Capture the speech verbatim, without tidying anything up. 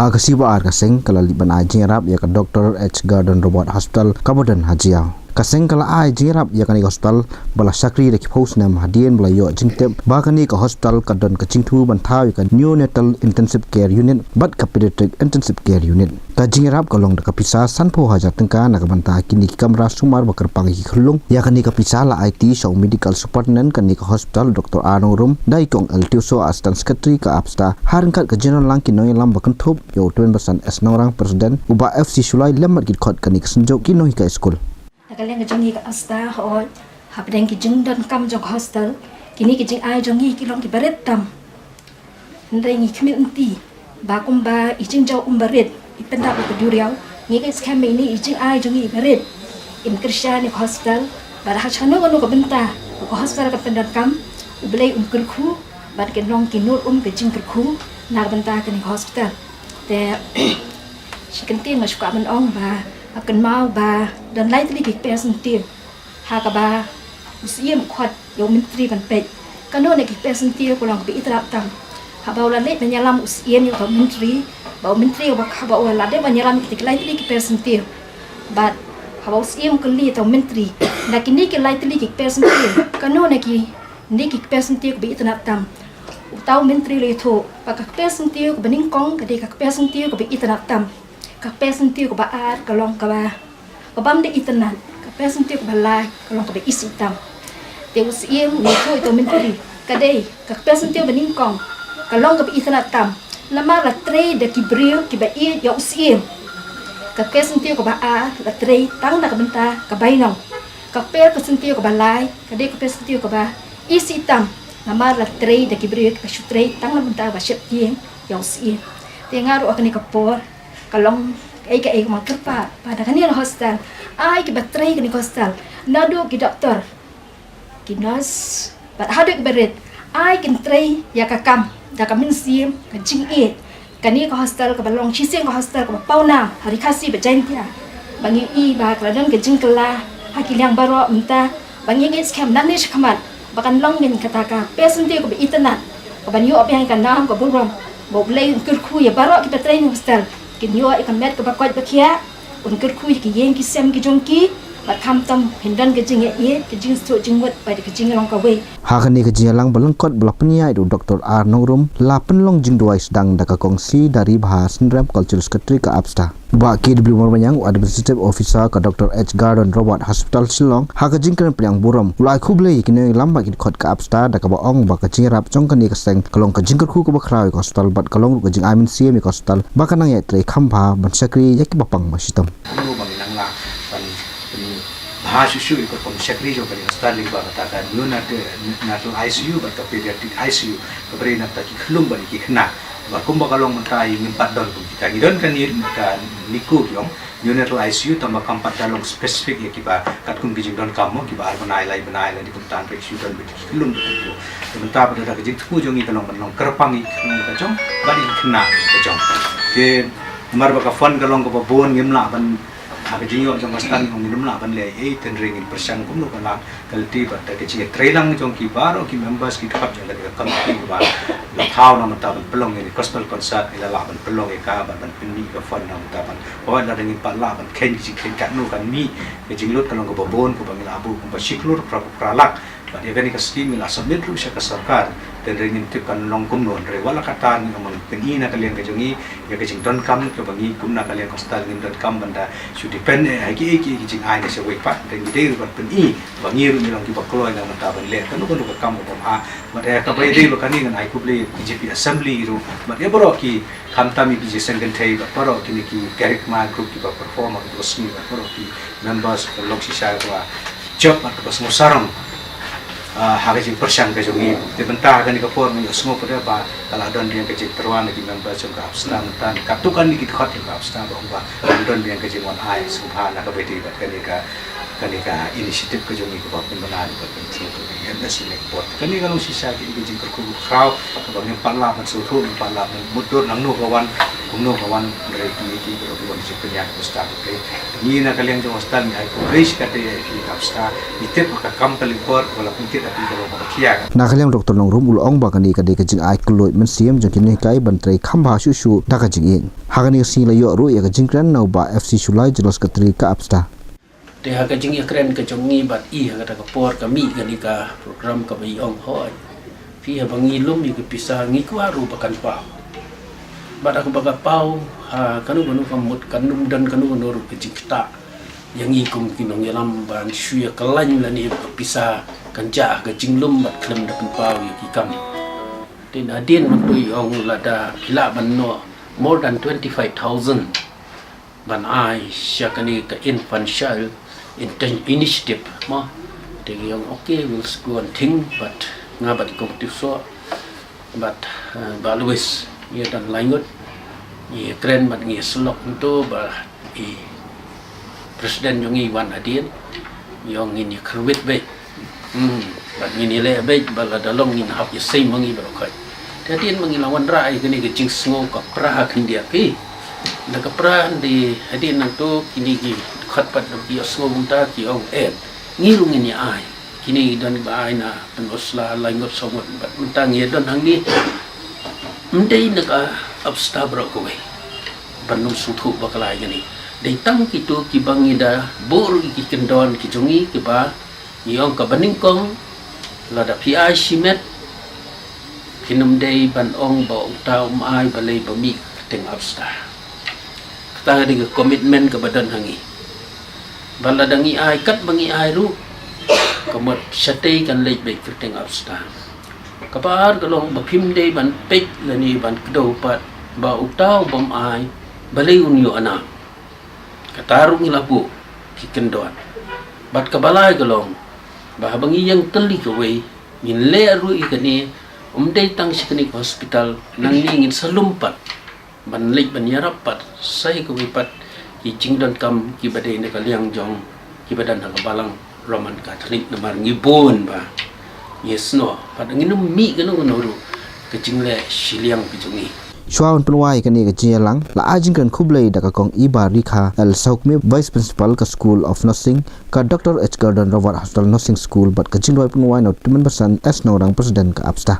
Ha ka sngi ba ar ka seng ka la leit ban ai jingïarap ïa ka Doctor H Gordon Roberts Hospital kaba don ha Jaïaw. Ka seng ka la ai jingïarap ïa kane ka hospital ba la shakri da ki phew snem hadien ba la ïoh jingtip ba kane ka hospital ka don ka jingthmu ban thaw ïa ka Neonatal Intensive Care Unit bad ka Pediatric Intensive Care Unit. Ka jingïarap ka long da ka pisa sanphew hajar tyngka na ka bynta kine ki kamra sumar ba kyrpang ïa ki khyllung. Ïa kane ka pisa la aiti sha u Medical Superintendent kane ka hospital, Doctor A Nongrum, da i kong L Tioso, Assistant Secretary ka APSTA, ha ryngkat ka jingïalang ki nongïalam ba kynthup ïa u Tymmen Basan S Nongrang, President, u Bah F C Shullai lem bad ki dkhot kane ka synjuk, ki nonghikai skul. Na ka liang ka jong ngi ka APSTA, hooid, hapdeng ki jingdonkam jong ka hospital, kine ki jingai jong ngi ki long kiba rit tam. Hynrei ngi khmih lynti ba kumba i jingjaw um barit i pyndap ïa ka duriaw, ngi ngeit skhem ba ine i jingai jong ngi i barit in kyrshan ïa ka hospital, bad ha kano kano ka bynta ba ka hospital kan pyndonkam, U Blei un kyrkhu bad kin long ki nud um ka jingkyrkhu na ka bynta kane ka hospital. Te shi kyntien nga shu kwah ban ong ba nga kynmaw ba don lai tylli ki kper syntiew ha kaba u Syiem u khot ïa u Myntri ban peit kano na ki kper syntiew ka long kaba itynnad tam. Haba u la leit ban ïalam u Syiem ïa u Myntri, ba u Myntri ba haba u la dep ban ïalam ïa ki lai tylli ki kper syntiew, bad haba u Syiem u kylli ïa u Myntri, na kine ki lai tylli ki kper syntiew kano na kine ki kper syntiew kaba itynnad tam, uta u Myntri u la ïathuh ba ka kper syntiew kaba nyngkong ka dei ka kper syntiew kaba itynnad tam. Ka kper syntiew kaba ar ka long kaba, ka bym dei itynnad. Ka kper syntiew kaba lai ka long kaba isih tam. Te u Syiem u ïathuh ïa u Myntri, ka dei ka kper syntiew ba nyngkong ka long kaba itynnad tam, namar la trei da ki briew kiba ïeit ïa u Syiem. Ka kper syntiew kaba ar la trei tang na ka bynta ka bainong. Ka kper syntiew kaba lai ka dei ka kper syntiew kaba isih tam, namar la trei da ki briew kiba shu trei tang na ka bynta ba sheptieng ïa u Syiem. Te nga ruh ha kane ka por ka long kaei kaei kaba nga kyrpad ba na kane ka hospital, ai kiba trei kane ka hospital, naduh ki doktor, ki nurse, bad haduh kiba rit, ai kin trei ïa ka kam da ka mynsiem ka jingïeit. Kane ka hospital kaba long shisien ka hospital kaba pawnam ha Ri Khasi bad Jaintia, ba ngi i ba ka la don ka jingkylla ha ki liang baroh mynta, ba ngi ngeit skhem nangne shakhmat ba kan long ngin kata ka kper syntiew kaba itynnad, kaban ïoh biang ka nam ka burom, ba U Blei un kyrkhu ïa baroh kiba trei ha kane ka hospital, kin ïoh ïa ka met kaba koit ba khiah, un kyrkhu ïa ki ïing ki sem ki jong ki, bad khamtam phin don ka jingïeit, ka jingsuk jingmut bad ka jinglong kawei. Ha kane ka jingïalang ba lyngkot ba la pynïaid da u Doktor R Nongrum, la pynlong jingduwai sdang da ka Kong C Daribha Synrem, Cultural Secretary ka APSTA. Bah K W Marbaniang, u Administrative Officer ka Doktor H Gordon Roberts Hospital Shillong, ha ka jingkren pdiang burom, u la ai khublei ïa ki nongïalam bad ki dkhot ka APSTA da kaba ong ba ka jingïarap jong kane ka seng ka long ka jingkyrkhu kaba khraw ïa ka hospital bad ka long ruh ka jingai mynsiem ïa ka hospital ba kan nang ïaid trei kham bha ban shakri ïa kiba pang ba shitom. Kumno ba ngi nang lah ban, ban bha shuh shuh ïa ka rukom shakri jong kane ka hospital lyngba kata ka neonatal, natal I C U bad ka pediatric I C U, kaba ri na kata ki khyllung bad ki khynnah. Ba kumba ka long mynta ïa ngim pat don kum kita. Ngi don ka NICU ki ong, neonatal I C U, tangba kam pat da long specific ïa kiba katkum ki jingdonkam mo, kiba ar bnai, lai bnai, lane kumta, hynrei shu don bad ki khyllung bad ki khyllung. Te mynta pat da ka jingthmu jong ngi ka long ban long kyrpang ïa ki khyllung ka jong bad ïa ki khynnah ka jong. Te namar ba ka fund ka long kaba bun, ngim lah ban, ha ka jingïoh jong ka stan ngim lah ban leh ei ei, hynrei ngin pyrshang kumno ka lah ka lynti bad da ka jingïatreilang jong ki baroh ki members, ki dkhot jong ka committee ba la thaw na mynta ban pynlong ïa ka gospel concert, ngi la lah ban pynlong ïa ka bad ban pynmih ka fund na mynta ban, hooid, lada ngim pat lah ban kheiñ ki jingkheiñ katno kan mih ka jinglut, ka long kaba bun, kaba ngi la buh kumba shi klur phra phew phra lak. Bad ïa kane ka scheme ngi la submit ruh sha ka sorkar. Te hynrei ngim tip kan long kumno, hynrei wat la katta ngi ong ban pyni na ka liang ka jong ngi ïa ka jingdonkam kaba ngi kum na ka liang ka hospital ngin donkam ban da shu depend eh ha kiei kiei ki jingai na shawei pat. Te ngi dei ruh ban pyni ba ngi ruh ngi long kiba kloi na ka bynta ban leh kano kano ka kam kaba bha. Bad ïa kaba ïadei bad kane ngan ai khublei ïa ka B J P Assembly ruh bad ïa baroh ki, khamtam ïa ka B J P seng kynthei bad baroh kine ki Karikma group kiba perform ha ka sngi bad baroh ki members kiba long shisha kiba jop bad kiba sngewsarong, ah, ha ka jingpyrshang ka jong ngi. Te mynta ha kane ka por ngi ïohsngew pat ba ka la don ïa ka jingtyrwa na ki members jong ka APSTA mynta, katto katne ki dkhot jong ka APSTA ba ong ba ka don ïa ka jingwan ai sngewbha na kaba ïadei bad kane ka Kane ka initiative ka jong ngi kaba pynbna ïa ka control ka jong ngi, M S C ne ka port. Kane ka long shisha ka jingkyrkhu khraw kaba ngim pat lah ban sngewthuh, ngim pat lah ban mutdur nangno ka wan, kumno ka wan, hynrei kine ki baroh ki wan jingpynïaid hostel, okay. Ngi na ka liang jong hostel ngi ai khublei shikatdei ïa phi APSTA, ngi tip ba ka kam ka lyngkor kaba la pynkit ïa phi ka long kaba khia. Na ka liang Doctor Nongrum u la ong ba kane ka dei ka jingai kylluid mynsiem jong ki nonghikai ban trei kham bha shuh shuh da ka jingïeit. Ha kane ka sngi la ïoh ruh ïa ka jingkren na u Bah F C Shullai, General Secretary ka APSTA. Te ha ka jingïakren ka jong ngi bad i ha kata ka por ka mih kane ka program kaba i ong hooid. Phi, haba ngi lum ïa ka pisa ngi kwah ruh ba kan paw. Bad ha kaba ka paw, ha kano kano ka mut kan ym don kano kano ruh ka jingktah ïa ngi kum ki nongïalam ban shu ïa kyllain lane ba ka pisa kan jah ha ka jinglum bad khlem da pynpaw ïa ki kam. Te hadien mynta i ong lada phi lah ban noh more than twenty-five thousand ban ai sha kane ka infant child inten- initiative mo. Te ngi ong okay, we'll go and think, but nga bad i Kong Tiewsoh bad, eh, Bah Louis ngi don lai ngut ngi kren bad ngi syllok ntu ba i president jong ngi wan hadien, ngi ong ngin ïa kyrwit beit. Hmm, bad ngin ïa leh beit ba lada long ngin hap ïa sei ma ngi baroh khoit. Te hadien ma ngi la wanrah ïa kane ka jingsngew ka pra khyndiat phi. Da ka pra hynrei hadien nangtu kine ki dkhot pat da ki ïohsngew kumta ki ong eh, ngi ruh ngin ïa ai. Kine ki don ba ai na pynusla lai ngut saw ngut bad mynta ngi ïa don hangne. Ym dei na ka APSTA baroh kawei ban ym sngewthuh bakla ïa kane. Dei tang kito kiba ngi da buh ruh ïa ki kyndon ki jong ngi kiba ngi ong kaba nyngkong, lada phi ai shimet phin ym dei ban ong ba uta um ai balei ba mih kyrteng APSTA. Kata ka dei ka commitment kaba don ha ngi. Ba lada ngi ai katba ngi ai ruh, ka mut shatei kan leit beit kyrteng APSTA. Kaba ar ka long ba phim dei ban peit lane ban kdew pat ba uta u bym ai balei un ïoh anam. Kata ruh ngi la buh ki kyndon. Bad kaba lai ka long ba haba ngi ïeng tylli kawei ngin leh ruh ïa kane, ym dei tang sha kane ka hospital, nangne ngin sa lum pat ban leit ban ïarap pat sa ïa kawei pat ki jingdonkam kiba dei na ka liang jong kiba don ha ka balang Roman Catholic namar ngi bun ba ngi snoh pat ngin ym mih kano kano ruh ka jingleh shiliang ka jong ngi. Shuwa ban pynwai ïa kane ka jingïalang la ai jingkren khublei da ka Kong Ibarikha L Sawkmie, Vice Principal ka School of Nursing, ka Doctor H Gordon Roberts Hospital Nursing School bad ka jingrwai pynwai na u Tymmen Basan S Nongrang, President ka APSTA.